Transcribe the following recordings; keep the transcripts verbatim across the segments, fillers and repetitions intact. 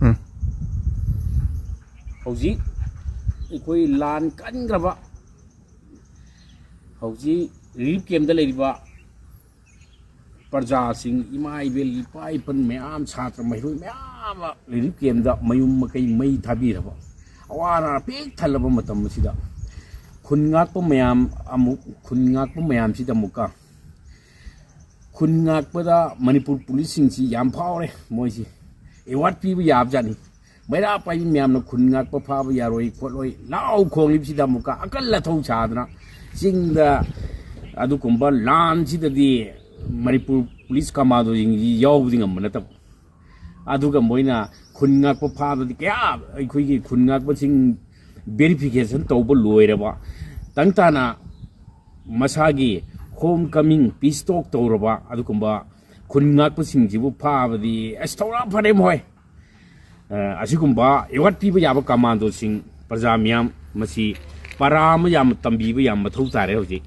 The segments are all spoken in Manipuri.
ꯎꯝ꯫ ꯍꯧꯖꯤꯛ ꯑꯩꯈꯣꯏ ꯂꯥꯟ ꯀꯟꯈ꯭ꯔꯕ, ꯍꯧꯖꯤꯛ ꯔꯤꯂꯤꯐ ꯀꯦꯝꯗ ꯂꯩꯔꯤꯕ ꯄ꯭ꯔꯖꯥꯁꯤꯡ, ꯏꯃꯥ ꯏꯕꯦꯜ, ꯏꯄꯥ ꯏꯄꯟ ꯃꯌꯥꯝ, ꯁꯥꯇ꯭ꯔ ꯃꯍꯩꯔꯣꯏ ꯃꯌꯥꯝ ꯑꯃ ꯔꯤꯂꯤꯐ ꯀꯦꯝꯗ ꯃꯌꯨꯝ ꯃꯀꯩ ꯃꯩ ꯊꯥꯕꯤꯔꯕ, ꯑꯋꯥ ꯑꯅꯥ ꯄꯤꯛ ꯊꯜꯂꯕ ꯃꯇꯝ ꯑꯁꯤꯗ, ꯈꯨꯟ ꯉꯥꯛꯄ ꯃꯌꯥꯝ ꯑꯃꯨꯛ, ꯈꯨꯟ ꯉꯥꯛꯄ ꯃꯌꯥꯝꯁꯤꯗ ꯑꯃꯨꯛꯀ, ꯈꯨꯟ ꯉꯥꯛꯄꯗ ꯃꯅꯤꯄꯨꯔ ꯄꯨꯂꯤꯁꯁꯤꯡꯁꯤ ꯌꯥꯝ ꯐꯥꯎꯔꯦ꯫ ꯃꯣꯏꯁꯤ ꯑꯦꯋꯥꯔꯗ ꯄꯤꯕ ꯌꯥꯕꯖꯥꯠꯅꯤ꯫ ꯃꯩꯔꯥ ꯄꯥꯏꯕꯤ ꯃꯌꯥꯝꯅ ꯈꯨꯟ ꯉꯥꯛꯄ ꯐꯥꯕ ꯌꯥꯔꯣꯏ ꯈꯣꯠꯂꯣꯏ ꯂꯥꯎ ꯈꯣꯡꯂꯤꯕꯁꯤꯗ ꯑꯃꯨꯛꯀ ꯑꯀꯜ ꯑꯊꯧ ꯁꯥꯗꯅ ꯆꯤꯡꯗ ꯑꯗꯨꯒꯨꯝꯕ ꯂꯥꯟꯁꯤꯗꯗꯤ ꯃꯅꯤꯄꯨꯔ ꯄꯨꯂꯤꯁ ꯀꯃꯥꯟꯗꯣꯁꯤꯡꯁꯤ ꯌꯥꯎꯕꯗꯤ ꯉꯝꯕ ꯅꯠꯇꯕ꯫ ꯑꯗꯨꯒ ꯃꯣꯏꯅ ꯈꯨꯟ ꯉꯥꯛꯄ ꯐꯥꯕꯗꯤ ꯀꯌꯥ, ꯑꯩꯈꯣꯏꯒꯤ ꯈꯨꯟ ꯉꯥꯛꯄꯁꯤꯡ ꯚꯦꯔꯤꯐꯤꯀꯦꯁꯟ ꯇꯧꯕ ꯂꯣꯏꯔꯕ, ꯇꯪ ꯇꯥꯅ ꯃꯁꯥꯒꯤ ꯍꯣꯝ ꯀꯃꯤꯡ, ꯄꯤꯁ ꯇꯣꯛ ꯇꯧꯔꯕ ꯑꯗꯨꯒꯨꯝꯕ ꯈꯨꯟ ꯉꯥꯛꯄꯁꯤꯡꯁꯤꯕꯨ ꯐꯥꯕꯗꯤ ꯑꯁ ꯊꯧꯅꯥ ꯐꯔꯦ ꯃꯣꯏ꯫ ꯑ, ꯑꯁꯤꯒꯨꯝꯕ ꯑꯦꯋꯥꯔꯗ ꯄꯤꯕ ꯌꯥꯕ ꯀꯃꯥꯟꯗꯣꯁꯤꯡ, ꯄ꯭ꯔꯖꯥ ꯃꯤꯌꯥꯝ, ꯃꯁꯤ ꯄꯔꯥ ꯑꯃ ꯌꯥꯝ ꯇꯝꯕꯤꯕ ꯌꯥꯝ ꯃꯊꯧ ꯇꯥꯔꯦ꯫ ꯍꯧꯖꯤꯛ,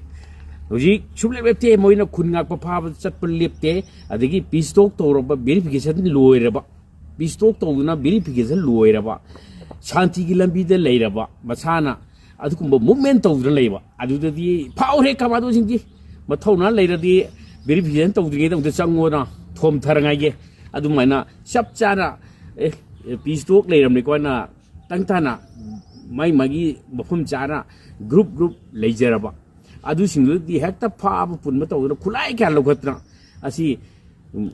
ꯍꯧꯖꯤꯛ ꯁꯨꯡꯂꯦꯞ ꯂꯦꯞꯇꯦ꯫ ꯃꯣꯏꯅ ꯈꯨꯟ ꯉꯥꯛꯄ ꯐꯥꯕ ꯆꯠꯄ ꯂꯦꯞꯇꯦ꯫ ꯑꯗꯒꯤ ꯄꯤꯁ ꯇꯣꯛ ꯇꯧꯔꯕ, ꯚꯦꯔꯤꯐꯤꯀꯦꯁꯟ ꯂꯣꯏꯔꯕ, ꯄꯤꯁ ꯇꯣꯛ ꯇꯧꯗꯨꯅ ꯚꯦꯔꯤꯐꯤꯀꯦꯁꯟ ꯂꯣꯏꯔꯕ, ꯁꯥꯟꯇꯤꯒꯤ ꯂꯝꯕꯤꯗ ꯂꯩꯔꯕ, ꯃꯁꯥꯅ ꯑꯗꯨꯒꯨꯝꯕ ꯃꯨꯞꯃꯦꯟ ꯇꯧꯗꯨꯅ ꯂꯩꯕ, ꯑꯗꯨꯗꯗꯤ ꯐꯥꯎꯔꯦ ꯀꯃꯥꯟꯗꯣꯁꯤꯡꯗꯤ꯫ ꯃꯊꯧꯅꯥ ꯂꯩꯔꯗꯤ ꯚꯦꯔꯤꯐꯤꯀꯦꯁꯟ ꯇꯧꯗ꯭ꯔꯤꯉꯩꯗ ꯑꯃꯨꯛꯇ ꯆꯪꯉꯣꯅ ꯊꯣꯝꯊꯔꯉꯥꯏꯒꯤ꯫ ꯑꯗꯨꯃꯥꯏꯅ ꯆꯞ ꯆꯥꯅ, ꯑꯦ, ꯄꯤꯁ ꯇꯣꯛ ꯂꯩꯔꯝꯅꯤꯀꯣꯅ ꯇꯪ ꯇꯥꯅ ꯃꯥꯏ ꯃꯥꯒꯤ ꯃꯐꯝ ꯆꯥꯅ ꯒ꯭ꯔꯨꯞ ꯒ꯭ꯔꯨꯞ ꯂꯩꯖꯔꯕ, ꯑꯗꯨꯁꯤꯡꯗꯨꯗꯤ ꯍꯦꯛꯇ ꯐꯥꯕ ꯄꯨꯟꯕ ꯇꯧꯗꯅ ꯈꯨꯠꯂꯥꯏ ꯀꯌꯥ ꯂꯧꯈꯠꯇꯅ꯫ ꯑꯁꯤ, ꯎꯝ,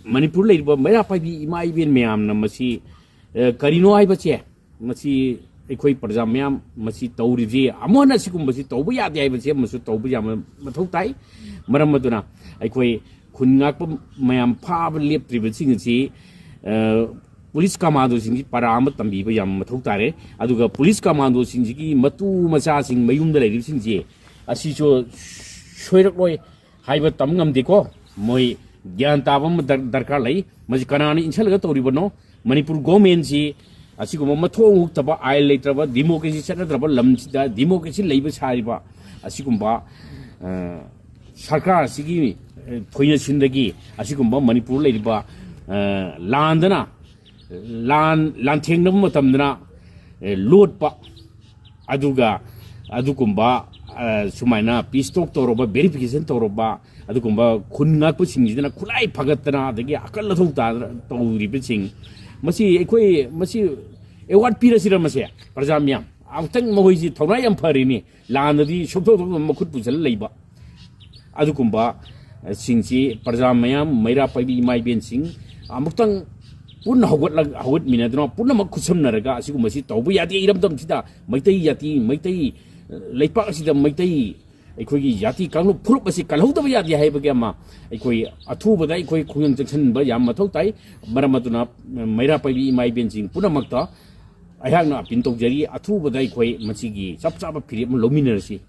ꯃꯅꯤꯄꯨꯔ ꯂꯩꯔꯤꯕ ꯃꯩꯔꯥ ꯄꯥꯏꯕꯤ ꯏꯃꯥ ꯏꯕꯦꯟ ꯃꯌꯥꯝꯅ ꯃꯁꯤ, ꯑ, ꯀꯔꯤꯅꯣ ꯍꯥꯏꯕꯁꯦ, ꯃꯁꯤ ꯑꯩꯈꯣꯏ ꯄ꯭ꯔꯖꯥ ꯃꯌꯥꯝ ꯃꯁꯤ ꯇꯧꯔꯤꯕꯁꯤ ꯑꯃꯨꯛ ꯍꯟꯅ ꯁꯤꯒꯨꯝꯕꯁꯤ ꯇꯧꯕ ꯌꯥꯗꯦ ꯍꯥꯏꯕꯁꯤ ꯑꯃꯁꯨ ꯇꯧꯕ ꯌꯥꯝꯅ ꯃꯊꯧ ꯇꯥꯏ꯫ ꯃꯔꯝ ꯑꯗꯨꯅ ꯑꯩꯈꯣꯏ ꯈꯨꯟ ꯉꯥꯛꯄ ꯃꯌꯥꯝ ꯐꯥꯕ ꯂꯦꯞꯇ꯭ꯔꯤꯕꯁꯤꯡ ꯑꯁꯤ, ꯑ, ꯄꯨꯂꯤꯁ ꯀꯃꯥꯟꯗꯣꯁꯤꯡꯁꯤ ꯄꯔꯥ ꯑꯃ ꯇꯝꯕꯤꯕ ꯌꯥꯝ ꯃꯊꯧ ꯇꯥꯔꯦ꯫ ꯑꯗꯨꯒ ꯄꯨꯂꯤꯁ ꯀꯃꯥꯟꯗꯣꯁꯤꯡꯁꯤꯒꯤ ꯃꯇꯨ ꯃꯆꯥꯁꯤꯡ ꯃꯌꯨꯝꯗ ꯂꯩꯔꯤꯕꯁꯤꯡꯁꯤ ꯑꯁꯤꯁꯨ ꯁꯣꯏꯔꯛꯂꯣꯏ ꯍꯥꯏꯕ ꯇꯝ ꯉꯝꯗꯦꯀꯣ꯫ ꯃꯣꯏ ꯒ꯭ꯌꯥꯟ ꯇꯥꯕ ꯑꯃ ꯗꯔ-, ꯗꯔꯀꯥꯔ ꯂꯩ꯫ ꯃꯁꯤ ꯀꯅꯥꯅ ꯏꯟꯁꯤꯜꯂꯒ ꯇꯧꯔꯤꯕꯅꯣ? ꯃꯅꯤꯄꯨꯔ ꯒꯣꯔꯃꯦꯟꯁꯤ ꯑꯁꯤꯒꯨꯝꯕ ꯃꯊꯣꯡ ꯍꯨꯛꯇꯕ, ꯑꯥꯏꯟ ꯂꯩꯇ꯭ꯔꯕ, ꯗꯤꯃꯣꯀ꯭ꯔꯦꯁꯤ ꯆꯠꯅꯗ꯭ꯔꯕ ꯂꯝꯁꯤꯗ ꯗꯤꯃꯣꯀ꯭ꯔꯦꯁꯤ ꯂꯩꯕ ꯁꯥꯔꯤꯕ ꯑꯁꯤꯒꯨꯝꯕ, ꯑ, ꯁꯔꯀꯥꯔ ꯑꯁꯤꯒꯤ, ꯑ, ꯊꯣꯏꯅ ꯁꯤꯟꯗꯒꯤ ꯑꯁꯤꯒꯨꯝꯕ ꯃꯅꯤꯄꯨꯔ ꯂꯩꯔꯤꯕ, ꯑ, ꯂꯥꯟꯗꯅ ꯂꯥꯟ ꯂꯥꯟꯊꯦꯡꯅꯕ ꯃꯇꯝꯗꯅ, ꯑꯦ, ꯂꯣꯠꯄ, ꯑꯗꯨꯒ ꯑꯗꯨꯒꯨꯝꯕ, ꯑ, ꯁꯨꯃꯥꯏꯅ ꯄꯤꯁ ꯇꯣꯛ ꯇꯧꯔꯕ, ꯚꯦꯔꯤꯐꯤꯀꯦꯁꯟ ꯇꯧꯔꯕ, ꯑꯗꯨꯒꯨꯝꯕ ꯈꯨꯟ ꯉꯥꯛꯄꯁꯤꯡꯁꯤꯗꯅ ꯈꯨꯠꯂꯥꯏ ꯐꯒꯠꯇꯅ, ꯑꯗꯒꯤ ꯑꯀꯜ ꯑꯊꯧ ꯇꯥꯗꯅ ꯇꯧꯔꯤꯕꯁꯤꯡ, ꯃꯁꯤ ꯑꯩꯈꯣꯏ, ꯃꯁꯤ ꯑꯦꯋꯥꯔꯗ ꯄꯤꯔꯁꯤꯔ ꯃꯁꯦ, ꯄ꯭ꯔꯖꯥ ꯃꯤꯌꯥꯝ? ꯑꯃꯨꯛꯇꯪ ꯃꯈꯣꯏꯁꯤ ꯊꯧꯅꯥ ꯌꯥꯝ ꯐꯔꯤꯅꯤ, ꯂꯥꯟꯗꯗꯤ ꯁꯨꯛꯇꯧ ꯇꯧꯗꯅ ꯃꯈꯨꯠ ꯄꯨꯁꯜꯂ ꯂꯩꯕ꯫ ꯑꯗꯨꯒꯨꯝꯕ, ꯑ, ꯁꯤꯡꯁꯤ ꯄ꯭ꯔꯖꯥ ꯃꯌꯥꯝ, ꯃꯩꯔꯥ ꯄꯥꯏꯕꯤ ꯏꯃꯥ ꯏꯕꯦꯟꯁꯤꯡ ꯑꯃꯨꯛꯇꯪ ꯄꯨꯟꯅ ꯍꯧꯒꯠꯂ-, ꯍꯧꯒꯠꯃꯤꯟꯅꯗꯨꯅ ꯄꯨꯝꯅꯃꯛ ꯈꯨꯠꯁꯝꯅꯔꯒ ꯑꯁꯤꯒꯨꯝꯕꯁꯤ ꯇꯧꯕ ꯌꯥꯗꯦ꯫ ꯏꯔꯝꯗꯝꯁꯤꯗ ꯃꯩꯇꯩ ꯖꯥꯇꯤ, ꯃꯩꯇꯩ, ꯑ, ꯂꯩꯄꯥꯛ ꯑꯁꯤꯗ ꯃꯩꯇꯩ ꯑꯩꯈꯣꯏꯒꯤ ꯖꯥꯇꯤ ꯀꯥꯡꯂꯨꯞ ꯐꯨꯔꯨꯞ ꯑꯁꯤ ꯀꯜꯍꯧꯗꯕ ꯌꯥꯗꯦ ꯍꯥꯏꯕꯒꯤ ꯑꯃ ꯑꯩꯈꯣꯏ ꯑꯊꯨꯕꯗ ꯑꯩꯈꯣꯏ ꯈꯣꯡꯖꯪ ꯆꯪꯁꯤꯟꯕ ꯌꯥꯝ ꯃꯊꯧ ꯇꯥꯏ꯫ ꯃꯔꯝ ꯑꯗꯨꯅ ꯃꯩꯔꯥ ꯄꯥꯏꯕꯤ ꯏꯃꯥ ꯏꯕꯦꯟꯁꯤꯡ ꯄꯨꯝꯅꯃꯛꯇ ꯑꯩꯍꯥꯛꯅ ꯑꯄꯤꯜ ꯇꯧꯖꯔꯤ, ꯑꯊꯨꯕꯗ ꯑꯩꯈꯣꯏ ꯃꯁꯤꯒꯤ ꯆꯞ ꯆꯥꯕ ꯐꯤꯔꯦꯞ ꯑꯃ ꯂꯧꯃꯤꯟꯅꯔꯁꯤ꯫